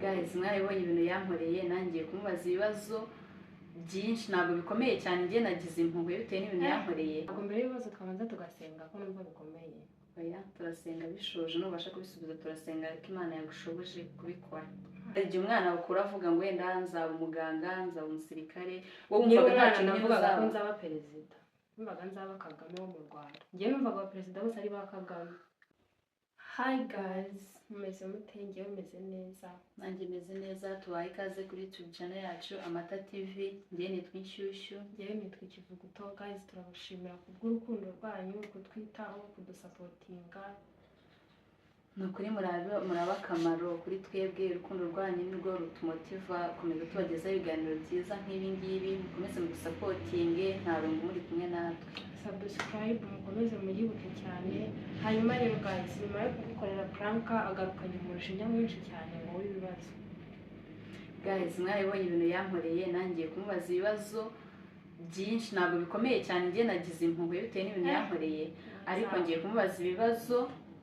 Guys, mwarabibonye ibintu yankoreye. Nangiye kumubaza ibibazo byinshi, ntabwo bikomeye cyane. Njye nagize impuhwe bitewe n'ibintu yankoreye. Ntabwo mbere y'ibibazo twabanza tugasenga, ko numva bikomeye? Oya, turasenga bishoje. Nubasha kubisubiza turasenga, ariko Imana yagushoboje kubikora. Hari igihe umwana akura avuga ngo wenda nzaba umuganga, nzaba umusirikare. Wowe Niba wumvaga nta umwana kintu nyine navugaga ko uzaba? Nzaba perezida. Numvaga nzaba Kagame wo mu Rwanda. Njye numvaga abaperezida bose ari ba Kagame. Hi guys, mumeze mute? Njyewe meze neza. Nanjye meze neza. Tubaye ikaze kuri YouTube channel yacu, Amata TV. Njye nitwa Inshyushyu. Njyewe nitwa Ikivuguto. Guys, turabashimira kubw'urukundo rwanyu, kutwitaho, kudusupportinga. Ni ukuri murabe akamaro kuri twebwe. Urukundo rwanyu nirwo rutumotiva gukomeza tubagezaho ibiganiro byiza nk'ibi ngibi. Mukomeze mudusupportinge, nta rungu, muri kumwe natwe. Subscribe mukomeze muyibuke cyane. Hanyuma rero guys, nyuma yo kugukorera prank, agarukanye umujinya mwinshi cyane ngo w'ibibazo. Guys, mwarabibonye ibintu yankoreye. Nangiye kumubaza ibibazo byinshi, ntabwo bikomeye cyane. Njye nagize impuhwe bitewe n'ibintu yankoreye, ariko ngiye kumubaza ibibazo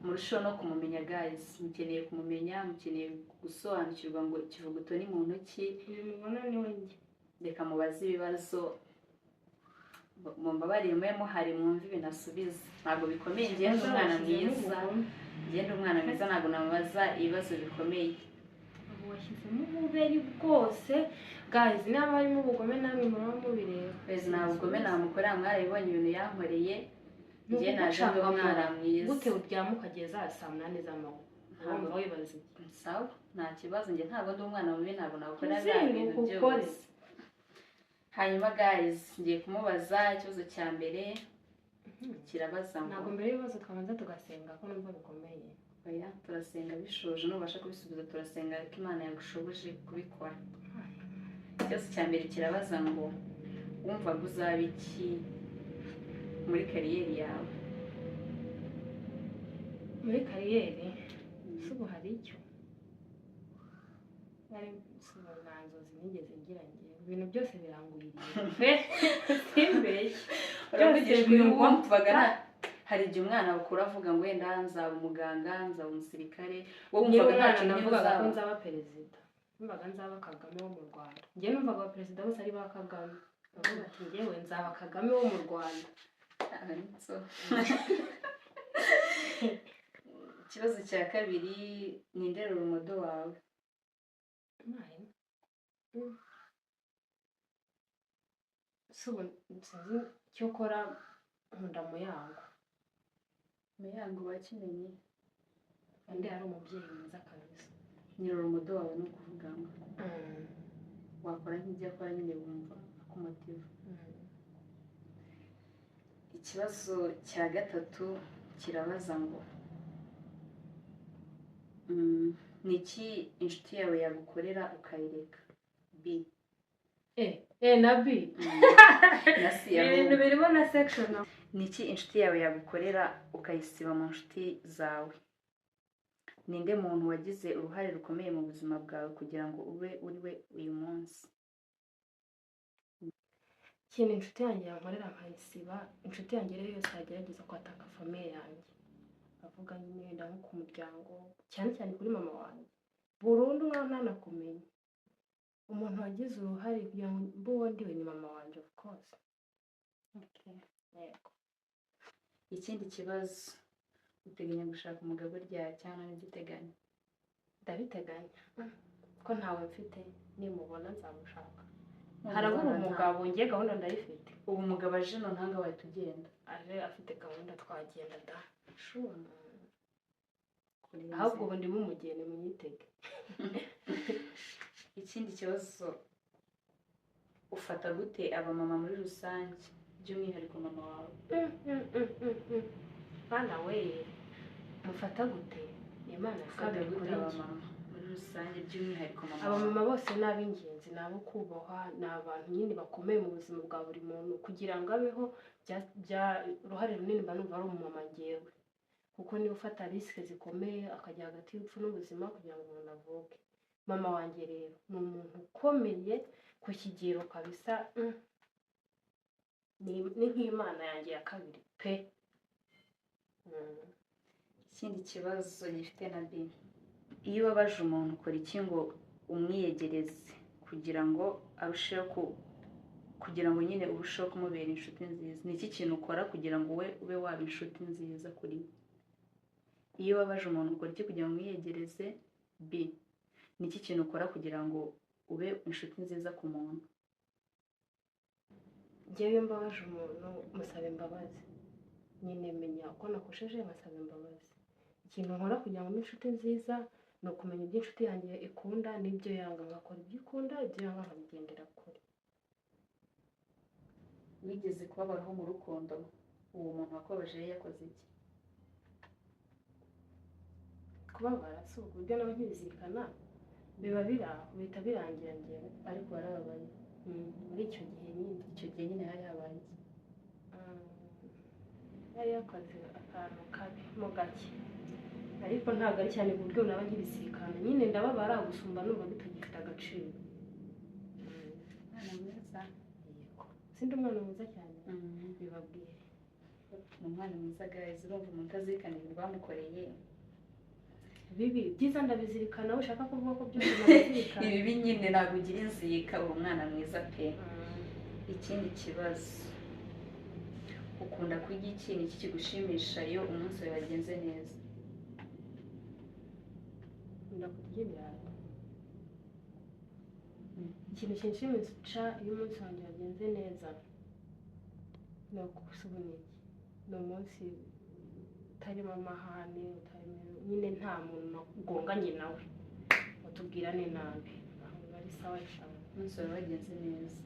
murusheho no kumumenya. Guys, mukeneye kumumenya, mukeneye gusobanukirwa ngo Ikivuguto ni muntu ki. Uyu mubona niwe njye. Reka mubaze ibibazo. Mumbabarire mube muhari mwumve ibintu asubiza. Ntabwo bikomeye. Njye ndi umwana mwiza, njye ndi umwana mwiza, ntabwo namubaza ibibazo bikomeye. Ubu washyizemo ububeri bwose. Guys, niba harimo ubugome namwe muraba mubireba. Guys, nta bugome namukorera. Mwarabibonye ibintu yankoreye. Njye naje ndi umwana mwiza. Gute uryama ukageza saa 8 z'amanywa? Wumva wibaza iki? Sawa, nta kibazo. Njye ntabwo ndi umwana mubi, ntabwo nakora biriya Uzinguka bintu ukore. byose. Hanyuma guys, ngiye kumubaza ikibazo cya mbere. Kirabaza ngo Ntabwo mbere y'ibibazo twabanza tugasenga, ko numva bikomeye? Oya, turasenga bishoje. Nubasha kubisubiza turasenga, ariko Imana yagushoboje kubikora. Ikibazo cya mbere kirabaza ngo wumvaga uzaba iki muri career yawe? Muri career si ubu hari icyo nari si ubu nta nzozi nigeze ngira. Ngewe ibintu byose birangwiriye pe, simbeshye. Uravugisha Byose uyu bingwa. Wumvaga hari igihe umwana akura avuga ngo wenda nzaba umuganga, nzaba umusirikare. Wowe Niba wumvaga nta umwana kintu nyine navugaga ko uzaba? Nzaba perezida. Numvaga nzaba Kagame wo mu Rwanda. Njyewe numvaga abaperezida bose ari ba Kagame. Bavuga ati njyewe nzaba Kagame wo mu Rwanda. Ah, so. Ikibazo cya kabiri: ninde role model wawe? Nine. Si ubu sinzi icyo ukora, nkunda Muyango. Muyango wakimenye. Undi ari umubyeyi mwiza kabisa. Ni role model wawe, ni ukuvuga ngo wakora nk'ibyo akora nyine, wumva akumotiva. Ikibazo cya gatatu kirabaza ngo ni iki inshuti yawe yagukorera ukayireka? B. Eh eh, na B. Na C. Ibintu Ahubwo birimo na section. Ni iki inshuti yawe yagukorera ukayisiba mu nshuti zawe? Ninde muntu wagize uruhare rukomeye mu buzima bwawe kugira ngo ube uri we uyu munsi? Ikintu inshuti yanjye yankorera nkayisiba: inshuti yanjye rero yose yagerageza kwataka famille yanjye, avuga nyine wenda nko ku muryango, cyane cyane kuri mama wanjye, burundu nkaho ntanakumenye. Umuntu wagize uruhare kugira ngo mbe uwo ndiwe ni mama wanjye, of course. Yego. Ikindi kibazo: uteganya gushaka umugabo ryari, cyangwa nibyo uteganya? Ndabiteganya ko ntawe mfite. Nimubona nzamushaka. Harabura umugabo, ngiye gahunda ndayifite. Ubu umugabo aje none aha wahita ugenda? Aje afite gahunda twagenda da. Sure? Ahubwo ubu ndimo umugeni, munyitege. Ikindi kibazo: ufata gute abamama muri rusange, by'umwihariko mama wawe? Bana we, mufata gute? Ni Imana ya Ufata kabiri gute kuri njye. abamama muri rusange, by'umwihariko mama wawe? Abamama bose ni ab'ingenzi, ni abo kubahwa, ni abantu nyine bakomeye mu buzima bwa buri muntu kugira ngo abeho. Bya uruhare runini mba numva ari umumama ngewe, kuko niwe ufata risques zikomeye, akajya hagati y'urupfu n'ubuzima kugira ngo umuntu avuke. Mama wanjye rero ni umuntu ukomeye ku kigero kabisa. Ni nk'Imana yanjye ya kabiri pe. Ikindi kibazo gifite na B: iyo ubabaje umuntu ukora iki ngo umwiyegereze kugira ngo arusheho kugira ngo nyine urusheho kumubera inshuti nziza? Ni iki kintu ukora kugira ngo we ube waba inshuti nziza kuri we? Iyo ubabaje umuntu ukora iki kugira ngo umwiyegereze? B, ni iki kintu ukora kugira ngo ube inshuti nziza ku muntu? Njyewe iyo mbabaje umuntu musaba imbabazi, nyine menya uko nakosheje nkasaba imbabazi. Ikintu nkora kugira ngo mbe inshuti nziza ni ukumenya ibyo inshuti yanjye ikunda n'ibyo yanga, ngakora ibyo ikunda, ibyo yanga nkabigendera kure. Wigeze kubabaraho mu rukundo? Uwo muntu wakubabaje yari yakoze iki? Kubabara si ubwo buryo naba nkibizirikana, biba biri aho bihita birangira njyewe. Ariko warababaye? Muri icyo gihe nyine. Icyo gihe nyine hari habaye iki? Yari yakoze akantu kabi mo gake, ariko ntabwo ari cyane ku buryo naba nkibizirikana, nyine ndababara gusumba numva bitagifite agaciro. Umwana mwiza. Yego, sindi umwana mwiza cyane, bibabwiye. Ni umwana mwiza guys, urumva umuntu utazirikana ibintu bamukoreye. Bibi byiza ndabizirikana, ushaka kuvuga ko byose nabizirikana. Ibibi nyine ntabwo ugira inzika, uri umwana mwiza pe. Ikindi kibazo, ukunda kurya iki? Ni iki kigushimisha iyo umunsi wawe wagenze neza? Nkunda kurya ibirayi. Ikintu kinshimisha iyo umunsi wanjye wagenze neza ni ubu ni umunsi utarimo amahane, utarimo nyine nta muntu nagonganye nawe watubwirane nabi, aho biba ari sawa cyane. Umunsi wawe wagenze neza.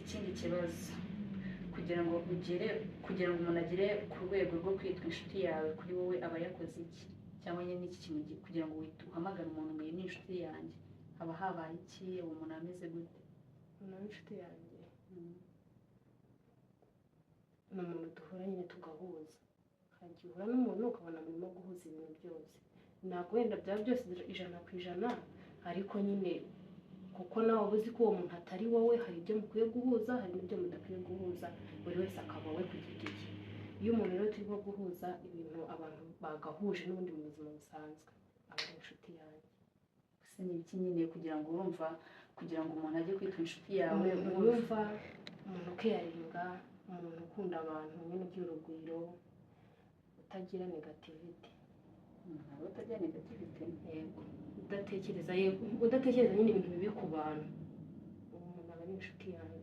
Ikindi kibazo, kugira ngo umuntu agere ku rwego rwo kwitwa inshuti yawe, kuri wowe aba yakoze iki? Cyangwa nyine n'iki kintu kugira ngo uhamagare umuntu ngo iyi ni inshuti yanjye, haba habaye iki? Uwo muntu ameze gute? Umuntu w'inshuti yanjye ni umuntu duhura nyine tugahuza. Hari igihe uhura n'umuntu ukabona murimo guhuza ibintu byose, ntabwo wenda byaba byose 100%, ariko nyine kuko nawe uba uzi ko uwo muntu atari wowe, hari ibyo mukwiye guhuza, hari n'ibyo mudakwiye guhuza, buri wese akaba we ku giti cye. Iyo umuntu rero turimo guhuza ibintu abantu bagahuje n'ubundi mu buzima busanzwe, aba ari inshuti yanjye. Ese ni ibiki nyine kugira ngo urumva, kugira ngo umuntu ajye kwitwa inshuti yawe? Umuntu wumva, umuntu ukeyaringa, umuntu ukunda abantu nyine ugira urugwiro, utagira negativity. Ntabwo utagira negativity. Yego, udatekereza, yego, udatekereza nyine ibintu bibi ku bantu, uwo muntu aba ari inshuti yanjye.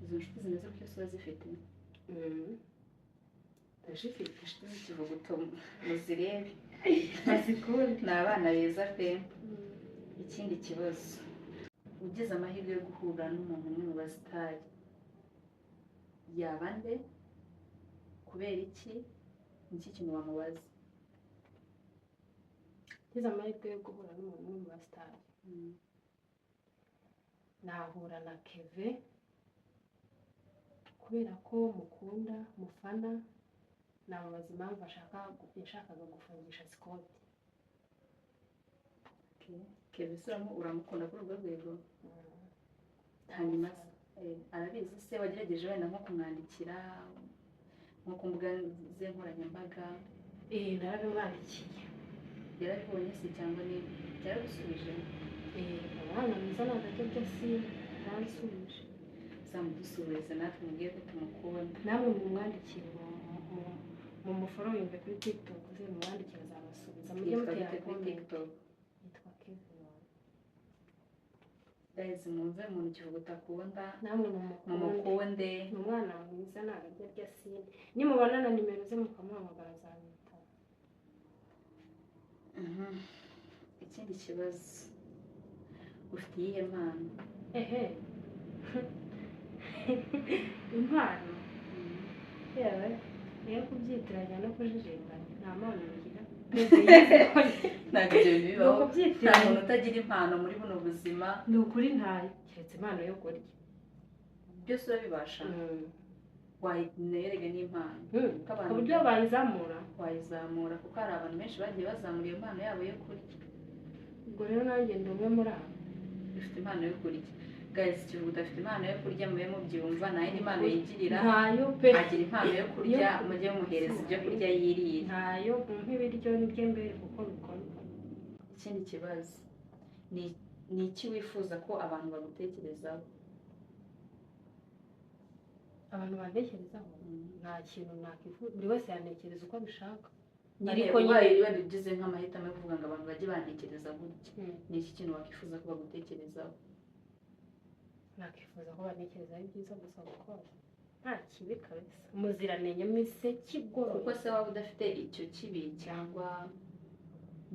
Izo nshuti zimeze gutyo ziba zifite? Ndazifite. Inshuti z'ikivuguto muzirebe. Bazikunde. Ni abana beza pe. Ikindi kibazo, ugize amahirwe yo guhura n'umuntu umwe mu basitari, yaba nde? Kubera iki? Ni iki kintu wamubaza? Ngize amahirwe yo guhura n'umuntu umwe mu basitari, nahura na Keve, kubera ko mukunda, mufana. Namubaza impamvu yashakaga gufungisha Scott. Keve se uramukunda kuri urwo rwego? Hanyuma arabizi se? Wagerageje wenda nko kumwandikira nko ku mbuga ze nkoranyambaga? Narabimwandikiye. Yarabibonye se cyangwa ni yaragusubije? Umwana mwiza ntabwo ajya arya sine, yaransubije. Uzamudusuhurize natwe mubwire ko tumukunda. Namwe mumwandikire, mumufollowinge kuri TikTok, ze mumwandikire azabasubiza. Mujye Yitwa mutera gute kuri comment. TikTok? Yitwa Kevin. Guys, mwumve umuntu ikivuguto akunda. Namwe mumukunde. Mumukunde. Ni umwana mwiza ntabwo ajya arya sine. Nimubona na nimero ze mukamuhamagara azabitaba. Ikindi kibazo, ufite iyihe mpano? Ehe, impano yewe niyo kubyitiranya no kujijinganya, nta mpano ngira. Ntabwo ibyo bintu Ni bibaho. Nta ukubyitiranya. muntu utagira impano muri buno buzima. Ni ukuri ntayo, keretse impano yo kurya. Byose urabibasha, wayerega n'impano. Ku buryo bayizamura. Wayizamura, kuko hari abantu benshi bagiye bazamura iyo mpano yabo yo kurya. Ubwo rero nanjye ndi umwe muri abo. Ufite impano yo kurya. Guys, Kivuguto afite impano yo kurya, mube mubyumva. Nta yindi mpano yigirira. Ntayo pe. Agira impano yo kurya, mujye mumuhereza ibyo kurya yirira. Ntayo, mumpe ibiryo nibyo mbere kuko bikorwa. Ikindi kibazo ni iki wifuza ko abantu bagutekerezaho? Abantu bantekerezaho, nta kintu nakwifuza, buri wese yantekereza uko abishaka. Nyine Ariko ubaye wenda ugize nk'amahitamo yo kuvuga ngo abantu bajye bantekereza gutya, ni iki kintu wakwifuza ko bagutekerezaho? Nakwifuza ko bantekerezaho ibyiza gusa, kuko nta kibi kabisa, umuziranenge miseke igoroye. Kuko se waba udafite icyo kibi, cyangwa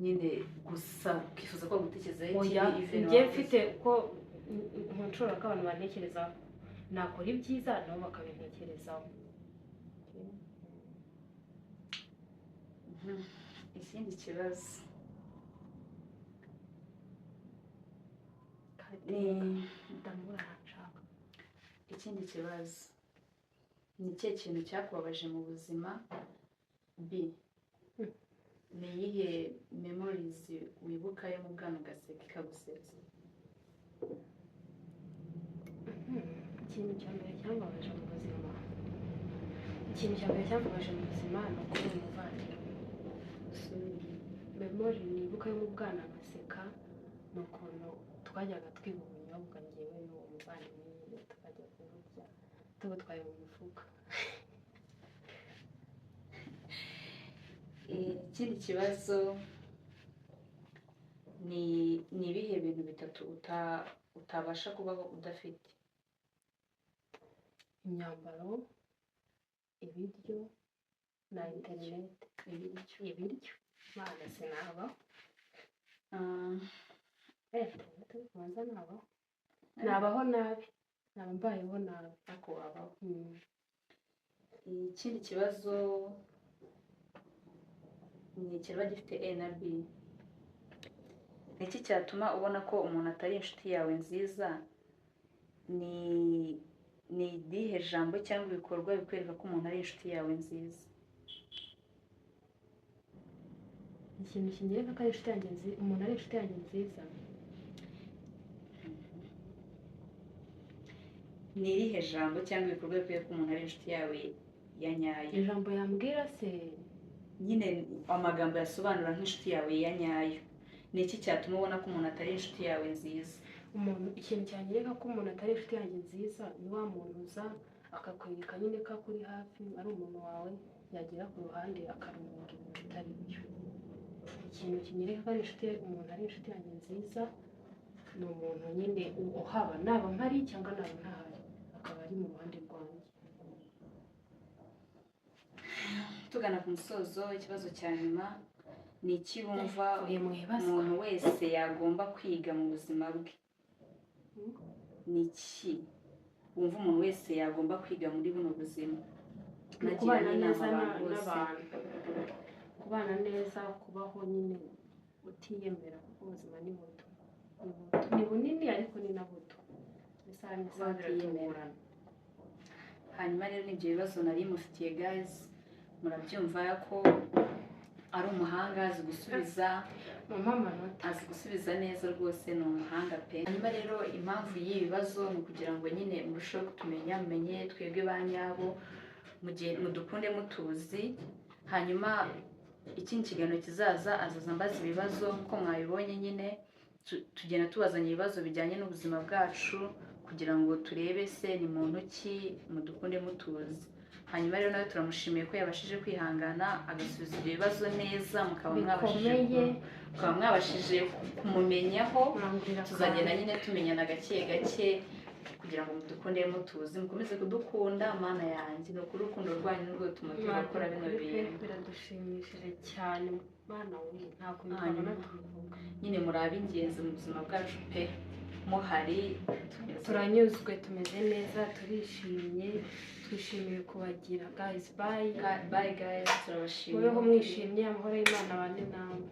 nyine gusa ukifuza ko bagutekerezaho Oya. ikibi, even Njye waba mfite uko nshobora ko abantu bantekerezaho, nakora ibyiza nabo bakabintekerezaho. Ikindi kibazo ni Ndamubura nshaka. Ikindi kibazo ni ikihe kintu cyakubabaje mu buzima? B, ni iyihe memories wibuka yo mu bwana ugaseka ikagusetsa? Ikintu cya mbere cyambabaje mu buzima, ikintu cya mbere cyambabaje mu buzima ni ukubura umuvandimwe. Memory nibuka yo mu bwana ngaseka ni ukuntu twajyaga twiba ubunyobwa, njyewe n'uwo muvandimwe nyine, tukajya kuburya tubutwaye mu mifuka. Ikindi kibazo ni ibihe bintu bitatu utabasha kubaho udafite? Imyambaro, ibiryo na interineti. Ibiryo. Ibiryo, Mana, sinabaho. Interineti kubanza nabaho, nabaho nabi, naba mbayeho nabi. Ariko wabaho. Ikindi kibazo ni ikiba gifite A na B. Ni iki cyatuma ubona ko umuntu atari inshuti yawe nziza? Ni irihe jambo cyangwa ibikorwa bikwereka ko umuntu ari inshuti yawe nziza? Ikintu kinyereka ko ari inshuti yanjye nziza, umuntu ari inshuti yanjye nziza. Ni irihe jambo cyangwa ibikorwa bikwereka ko umuntu ari inshuti yawe ya nyayo? Ijambo yambwira se? Nyine amagambo yasobanura nk'inshuti yawe ya nyayo. Ni iki cyatuma ubona ko umuntu atari inshuti yawe nziza? Umuntu, ikintu cyanyereka ko umuntu atari inshuti yanjye nziza ni wa muntu uza akakwereka nyine ko akuri hafi, ari umuntu wawe, yagera ku ruhande akarunga ibintu bitari byo. Ikintu kinyereka ko ari inshuti, umuntu ari inshuti yanjye nziza ni umuntu nyine uhaba, naba mpari cyangwa naba ntahari, akaba ari mu ruhande rwanjye. Tugana ku musozo, ikibazo cya nyuma ni iki wumva Uye mu ibazwa. umuntu wese yagomba kwiga mu buzima bwe? Ni iki wumva umuntu wese yagomba kwiga muri buno buzima? Ni Nagira ukubana n'inama neza abantu bose. n'abantu, kubana neza, kubaho nyine utiyemera, kuko ubuzima ni buto, ni buto, ni bunini ariko ni na buto, isaha n'isaha Kuba utiyemera. biratungurana. Hanyuma rero n'ibyo bibazo nari mufitiye guys, murabyumva ko ari umuhanga, azi gusubiza. Mumpe amanota. Azi gusubiza neza rwose, ni umuhanga pe. Hanyuma rero impamvu y'ibi bibazo ni ukugira ngo nyine murusheho kutumenya, mumenye twebwe ba nyabo, mudukunde mutuzi. Hanyuma ikindi kiganiro kizaza azaza ambaza ibibazo nk'uko mwabibonye nyine, tugenda tubazanya ibibazo bijyanye n'ubuzima bwacu kugira ngo turebe se ni muntu ki, mudukunde mutuzi. Hanyuma rero nawe turamushimiye ko yabashije kwihangana agasubiza ibyo bibazo neza, mukaba mwabashije Bikomeye. mukaba mwabashije kumumenyaho. Murangurira. Tuzagenda nyine tumenyana gake gake kugira ngo mudukunde mutuzi, mukomeze kudukunda. Mana yanjye, ni ukuri urukundo rwanyu nirwo rutuma tugakora bino bintu. Biradushimishije cyane, Mana we, nta kuntu Hanyuma. twabona tubivuga. Nyine muri ab'ingenzi mu buzima bwacu pe, muhari Turanyuzwe, tumeze neza, turishimye, twishimiye kubagira. Guys, bye. Bye guys, turabashimiye. Mubeho mwishimye, amahoro y'Imana abane namwe.